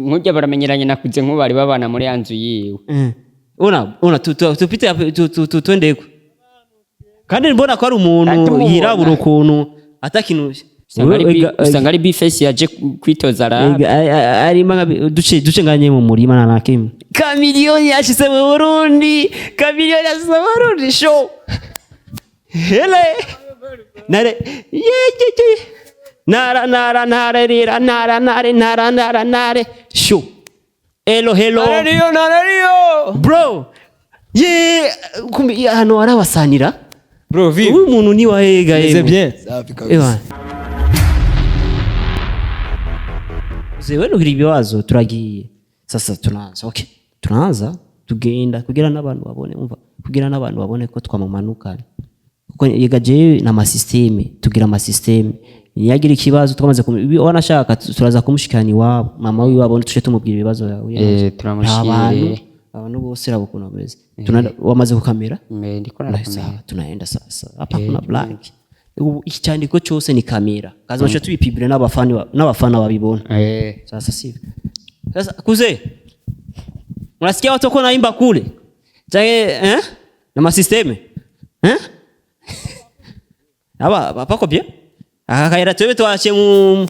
Nk'ujya baramenyeranye nakuze nk'ubari babana muri ya nzu yiwe. Ona ona tupite twende ko kandi mbona ko ari umuntu Atumubona. yirabura ukuntu atakintu. Usanga ari bifesi yaje kwitoza rap. Arima duce duce nganye mu murima na nakimwe. Kamiliyoni yashize mu Burundi, Kamiliyoni yashize mu Burundi show hele nare ye ye ye nara nara nara rira nara nare nara nara nare show hello hello. Narariyo, narariyo. Bro ye kumbe hano arabasanira. Bro, vive. Uyu muntu ni wahega. C'est bien. Safi kabisa. Ewa. Zewe nugira ibibazo turagiye. Sasa tunaanza. Okay. Tunaanza tugenda kugira n'abantu babone, umva, kugira n'abantu babone ko twamumanukana. Kuko yega jewe na masysteme, tugira amasysteme. Niyagira ikibazo twamaze wanashaka turaza kumushikana iwabo, mama wiwe abone tuje tumubwira ibibazo yawe. Turamushire. Abantu bose rabo ukuntu bameze. Wamaze kukamera? Ndiko narakamera. Sawa, tunaenda sasa hapa kuna blank. Ubu iki cyandiko cyose ni kamera kaza baca tubipibire n'abafana babibona. Sasa sivyo sasa kuze unasikia watu wako naimba kule change na masisteme aba pako bien aka kayira twebe twaciye mu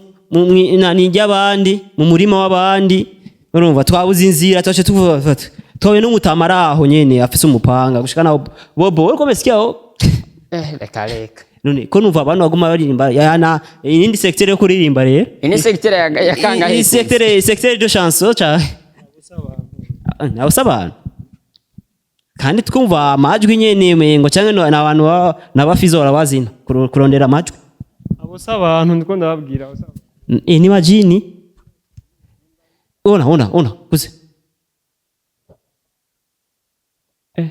nani ry'abandi mu murima w'abandi, urumva twabuze inzira twaciye tuvuga twabe n'umutamara aho nyene afise umupanga gushika naho bobo uriko umesikia aho. Reka reka. None ko numva abantu baguma baririmba yana iyindi secteur yo kuririmba rero. Ini secteur ya kangahe? Iyi secteur de chanson cha abo si abantu kandi twumva amajwi nyene umengo canke ni abantu n'abafizo barabazina kurondera amajwi. Abo si abantu ndiko ndababwira, abo si abantu. Ni majini. Ona ona ona kuze eh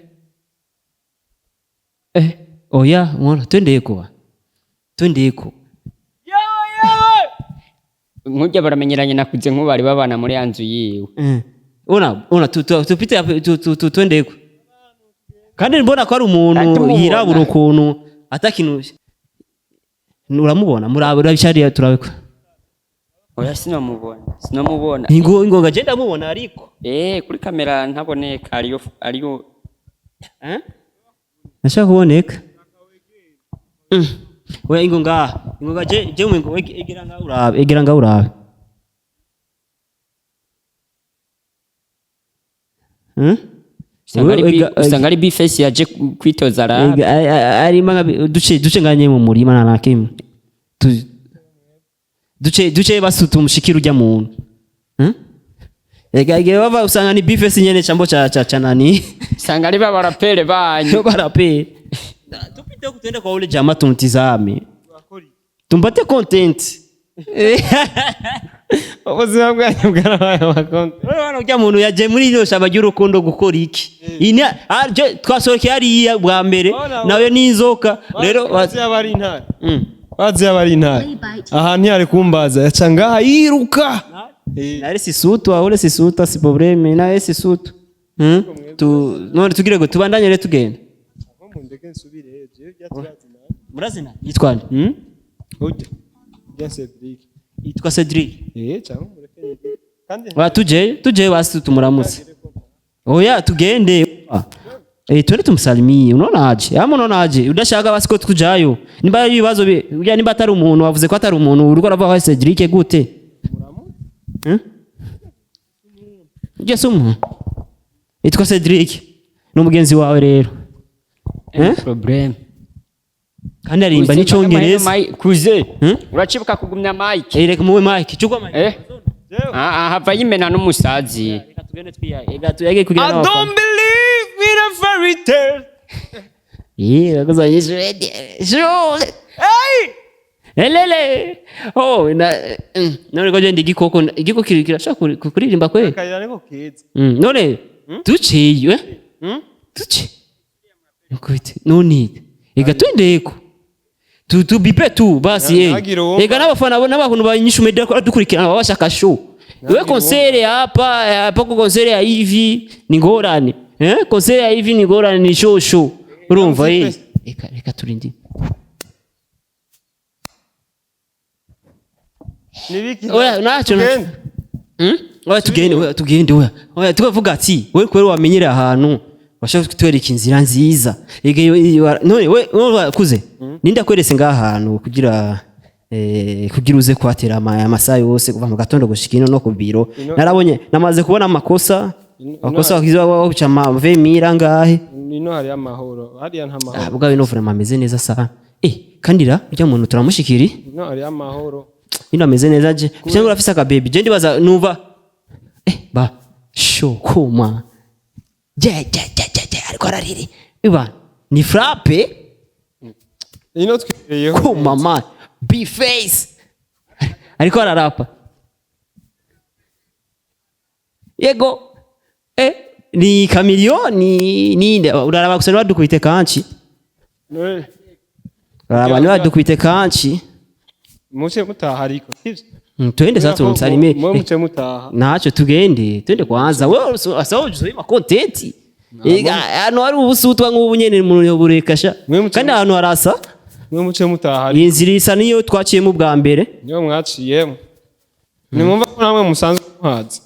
eh oya ona twendeko twendeko. Nk'ujya baramenyeranye nakuze nk'ubari babana muri ya nzu yiwe. Ona ona tupite twendeko kandi mbona ko ari umuntu Atumubona. yirabura ukuntu atakintu uramubona murabe urabishariya turabiko. Oya, sinomubona sinomubona. Ingo ingoga je ndamubona ariko. Kuri kamera ntaboneka, ariyo ariyo. Eh? Nashaka kuboneka. Oya ingo ngaha ingoga je je mu ingo egera ngaha urabe egera ngaha urabe. Hmm? Usanga ari bifesi yaje kwitoza rap. Arima duce duce nganye mu murima na nakimwe. Duce duce basi tumushikira ujya muntu. Ega ega bava usanga ni bifesi nyene chambo cha cha cha nani. Usanga ari babarapere banyu. Barape. Tupite huku tuende kwa ule jamaa tumtizame. Tumpate content. Ubuzima bwanyu bwarabaye amakonti. Wewe wana ujya muntu yaje muri iryo shamba ry'urukundo gukora iki? Ini twasohokeye hariya bwa mbere nawe n'inzoka rero Bazi yaba ari intare. Bazi yaba ari intare. Aha ntiyari kumbaza yaca ngaha yiruka. Nare sisutu aho sisutu si probleme nawe sisutu. Tu none tugire go tubandanye rero tugenda. Mundeke nsubire jewe byaturazina. Murazina yitwa nde? Ujya. Ujya Cedric. Yitwa Cedric. Cyangwa mureke yige. Kandi Wa tuje tuje basi tumuramutse. Oya tugende. Twende tumsalimie. Unaona aje? Ama unaona aje? Udashaka basi ko tukujayo. Nimba ari ibibazo ujya nimba atari umuntu wavuze ko atari umuntu uriko uravuga ko Cedric gute? Ujya si umuntu. Yitwa Cedric. Ni umugenzi wawe rero. Problem. Kandi arimba n'icongereza. Kuze. Uracibuka kugumya mic. Reka muwe mic. Chukua mic. Hava yimena n'umusazi. Reka tugende twiyage. Reka tuyage kugira I n'abafana. don't believe in a fairy tale. Urakoze shule. Hey! Elele. Oh, na none ko je ndi igikoko igikoko kirashaka kuririmba kweli. Akayira niko keza. None duciye duce. Nkuite none ega twendeko. Tu tubipe tu basi eh. Ntihagire uwumva. Ega n'abafana bo n'abantu banyishu media ko dukurikirana baba bashaka show. Wewe konsere hapa hapa ko konsere ya hivi ni ngorane. Konsere ya hivi ni ngorane ni show show. Urumva eh. Reka reka turindi. Nibiki? Oya nacho. Tugende. Oya, tugende, oya, tugende, oya, oya, tukavuga ati we kubera wamenyereye ahantu washaka kutwereka inzira nziza. Ege none we wakuze, ninde akweretse ngaha hantu kugira uze kuhatera amasaha yose kuva mu gatondo gushika ino no ku biro? Narabonye, namaze kubona amakosa, amakosa wakiza waca ama mira ngahe. Ino hari amahoro, hariya nta mahoro. Ah, bwa ino vraiment ameze neza sana, kandi ra urya muntu turamushikiri. Ino hari amahoro. Ino ameze neza je, cyangwa urafise akabebi? Je ndibaza numva ba shokoma je je je je je, ariko arariri iba ni frappe. Ino twibereyeho. Kuma man, B Face ariko ararapa yego, ni Kamilio ni ninde? Uraraba gusa ntibadukubite kanci. Uraraba ntibadukubite kanci. Muce mutaha ariko, sivyo? Twende sasa tumsalimie. Mwe muce mutaha. Ntacyo, tugende, twende kwanza. Wewe asa uzuye content. Ega hano hari ubusutwa nk'ubu nyene umuntu yobureka sha. Kandi ahantu harasa. Mwe muce mutaha. Iyi nzira isa niyo twaciyemo ubwa mbere. Niyo mwaciyemo, nimwumva ko namwe musanzwe muhazi.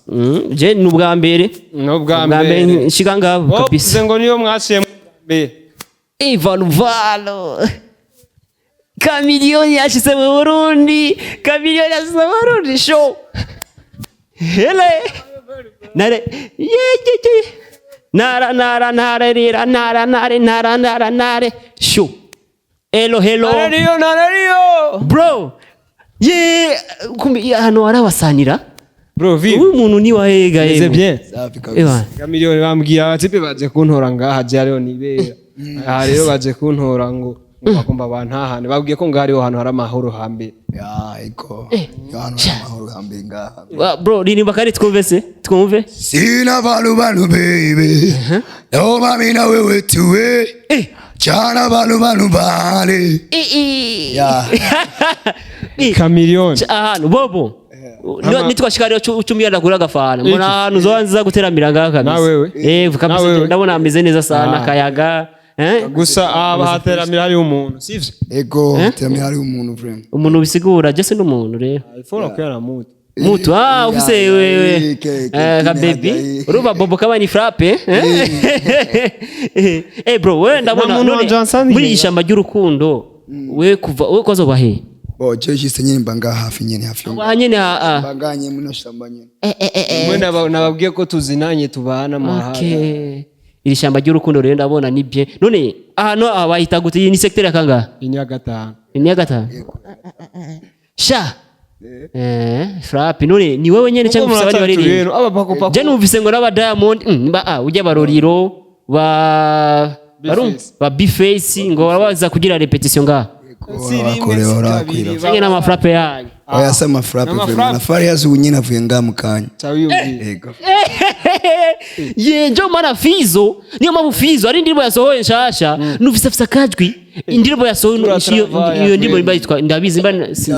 Je ni ubwa mbere. Ni ubwa Ubwa mbere mbere. nshika ngaho Wowe kabisa. uvuze ngo niyo mwaciyemo ubwa mbere. Ivaluvalo Kamiliyoni yashize mu Burundi, Kamiliyoni yashize mu Burundi show hele nare ye ye ye nara nara nare rira nara nare nara nara nare show hello hello. Narariyo, narariyo. Bro, ye kumbi hano harabasanira. Bro, vive. Uyu muntu ni wahega. Meze Yego. bien. Safi kabisa. Ewa. Kamiliyoni bambwiye abatipe baje kuntora ngaha, je hariho nibera aha rero, baje kuntora ngo bagomba bantahane, babwiye ko ngaha hariho hantu hari amahoro hambere. Ya, iko. Ya, hano hari amahoro hambere ngaha. Bro, ririmba kandi twumve se, twumve. Sina balu balu baby. Naomba mimi na wewe tuwe. Chana balu balu bale. Ya. Kamiliyoni. Ahantu bobo nitwashika rero ucumbira ndagura agafana, mbona ahantu uzobanza guteramira ngaha kabisa. Na wewe? Kabisa. Na wewe? Ndabona ameze neza sana. Ah. Akayaga, eh? Gusa aha hateramira hariho umuntu, sivyo? Ego, teramira hari umuntu vraiment. Umuntu bisigura je n'umuntu rero. Ifora kuyana mutu. Mutu, ah, ufise Ya, wewe ka baby. Urumva bobo kaba ni frappe, eh eh bro, wewe ndabona Nta muntu none wanje wansangiye. muri iyi shamba ry'urukundo, we kuva we kwazo bahe? Bo, je jise nyine mba ngaha hafi nyine, hafi yo. Wa nyene ah. Mba ngaha nyine muri shamba nyine. Mwe nababwiye ko tuzinanye, tubana muhara. Okay. Iri shamba ry'urukundo rero ndabona ni bien. None ahantu aha bahita gute? Iyi ni secteur ya kangahe? Iyi ni iya gatanu. Ni iya gatanu sha, frappe. None ni wewe nyene cyangwa ufise abandi baririmba? Aba pako. Je numvise ngo n'aba Diamond, ba ujya baroriro ba barum B-Face. ba B-Face ngo baza kugira répétition ngaha. Bakorera barakwira. Cyangwa n'ama frappe yanyu? Oya, sa ama frappe N'ama vraiment. frappe. Na Farias ubu nyine avuye ngaha mu kanya. Cyawiyumviye. Ego. Ye njo mana Fizo, niyo mpamvu Fizo ari indirimbo yasohoye nshasha, numvise afise akajwi, indirimbo yasohoye Turatravaya iyo ndirimbo kweli. imba yitwa ndabizi mba Ndabizi.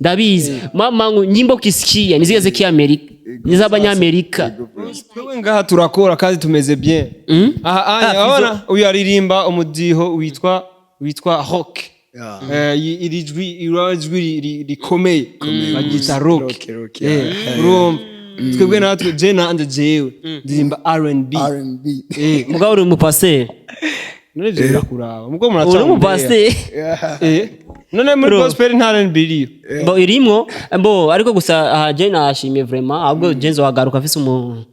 Ndabizi mama ngo nyimbo ukisikia ni zile za Kiamerika, ni z'abanyamerika. Twewe ngaha turakora kandi tumeze bien. Aha anya urabona uyu aririmba umudiho witwa rock. Iri jwi, iri jwi rikomeye baryita rock. Rock, rock, Urumva twebwe natwe, je nanje jewe ndirimba R&B. R&B. Mugabo uri umupaseri. None ivyo birakuraba mubwo Uri muraca umupaseri. none muri Bro. gospel nta R&B iriyo? Bo irimwo bo, ariko gusa aha je nashimye vraiment, ahubwo je nzohagaruka afise umuntu,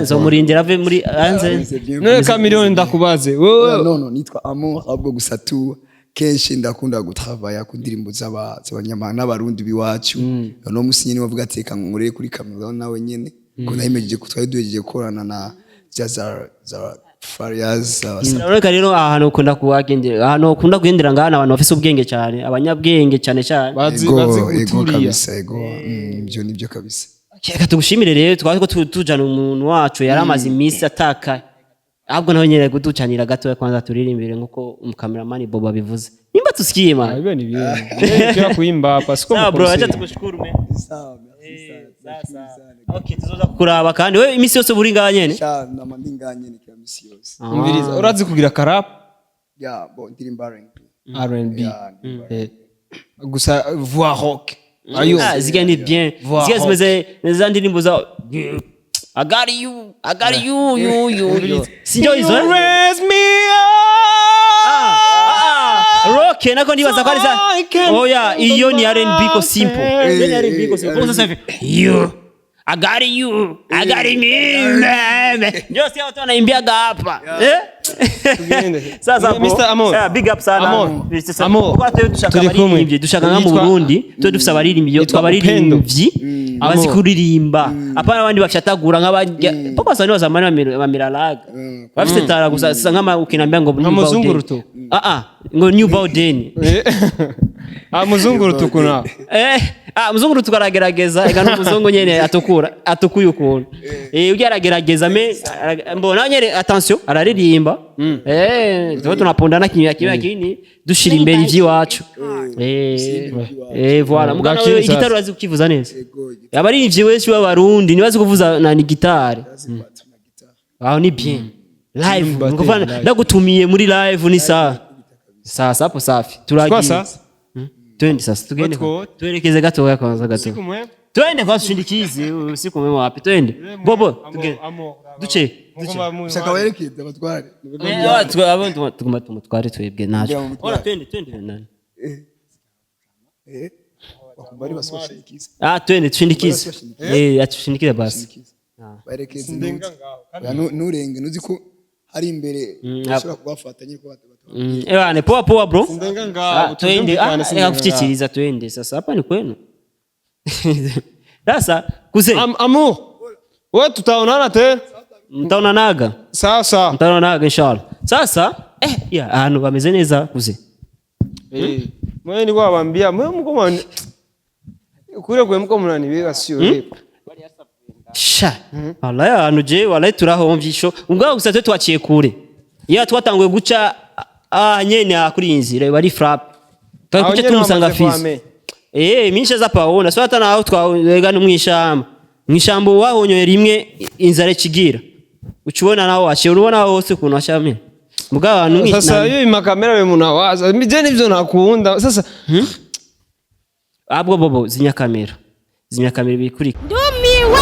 nzomurindira ave muri hanze. None Kamiliyoni, ndakubaze wewe. No, nitwa Amour ahubwo, gusa tu kenshi ndakunda gutravaya ku ndirimbo z'abanyamahanga n'abarundi biwacu. No musi nyine bavuga ati reka nkorere kuri kamera nawe nyene ko nahimejeje ko twari duhejeje gukorana na za Farias. Urabona rero aha hantu ukunda kuhagendera, ahantu ukunda kugendera ngaha ni abantu bafise ubwenge cyane, abanyabwenge cyane cyane. Bazi Ego. bazi Ego. guturiya. Kabisa, ego. Ibyo nibyo kabisa. Reka tugushimire rero, twari ko tujana umuntu wacu yari amaze iminsi atakaye, ahubwo nawe nyine kuducanira gatoya kwanza turirimbire nk'uko umukameramani Bobo abivuze, nimba tusikiye man. Ibyo ni ibintu byo kuimba hapa siko. Sawa bro, acha mukosea. tukushukuru man. Okay, tuzoza kukuraba kandi wewe iminsi yose buri ngaha nyene. Sha nama ndi ngaha nyene kila misi yose. Umviriza, urazi kugira karap? Ya, bo ndirimba R&B. R&B. Ya, ndirimba. Gusa voix rock. Ayo. Ah, zirya ni bien. Voix Zirya rock. zimeze za ndirimbo za I got you, I got you, you, you, you. Sinjo izo, eh? Raise me up. Ah, ah, rock nako ndibaza ko ari za. I can Oya, iyo ni R&B ko simple. Iyo ni R&B ko simple. Sasa hivi you, I got you, I got me. Ndio sikia watu wanaimbiaga hapa, eh. Tugende. Sasa hapo, Mr. Amor. Big up sana. Amor. Mr. Amor. Kwa twe dushaka Turi kumwe. abaririmbyi, dushaka nka mu Burundi twe dufise abaririmbyi, Yitwa abaririmbyi abazi Amor. kuririmba, apana abandi bafyatagura nk'abajya papa sani wa zamani bamiralaga bafise tara gusa. Sasa nk'ama ukinambia ngo New Muzunguruto. Bauden. Ah ah, ngo New Bauden. Ah, muzungurutuku na. Eh, ah, muzungu tukaragerageza ega n'umuzungu nyene atukura atukuye ukuntu, eh, ujya aragerageza me mbona nyene, attention, araririmba, eh, tuba tunapondana kimya kimya kini dushira imbere ivy'iwacu, eh eh, voilà. Mugana Bwakire wewe sasa. igitari urazi kukivuza neza? Ego. Abaririmbyi benshi b'Abarundi ntibazi kuvuza na ni gitari. Aho ni bien live. Bateri Nguva live. ndagutumiye muri live ni sawa sasa hapo, safi, turagiye. Twasa? Twende sasa, tugende. Otwo. Tuelekeze gatoya kwanza gato. Siku mwe. Twende kwa tushindikize usiku mwema wapi, twende bobo, tugende duce duce. Shaka werekeze abatware. Eh, abo tuguma tumutware twebwe naco. Kugira ngo mutware. Ora twende, twende nani. Eh, wakumva ari basoshindikiza. Ah, twende tushindikize, eh, atushindikize basi. Barekeze ntuzi. Oya, nturenge, ntuzi ko hari imbere ushobora kubafata nyine ko Ewane, poa poa bro. Sindenga ngaho, Ah, twende, tuvyumvikane, ah, sindenga reka kuchikiriza, twende sasa, hapa ni kwenu sasa kuze. Amour. We tutaonana tena. Mtaonanaga. Sawa sawa. Mtaonanaga inshallah. Sasa eh, ya ahantu bameze neza kuze. Eh. Mwe nilikuwa nawaambia mwe mko kule kwe mko mnanibeba sio hepfo. Sha wallahi ahantu je wallahi turahomvye isho ubwabo gusa twe twaciye kure iyo twatanguye guca ah nyene aha kuri iyi nzira bari frappe twari Aho kuca nyene tumusanga wamaze Fizi. kuhamenya. Eh, minsha za paona so hata naho twawega no mwishamba mwishamba wahonyoye rimwe inzara ikigira ucubona naho waciye urubona hose ukuntu washamye mugabo abantu Sasa hiyo makamera wewe mnawaza. Je, nivyo nakunda. Sasa abwo bobo zinya kamera, zinya kamera bikuri. Ndumiwe.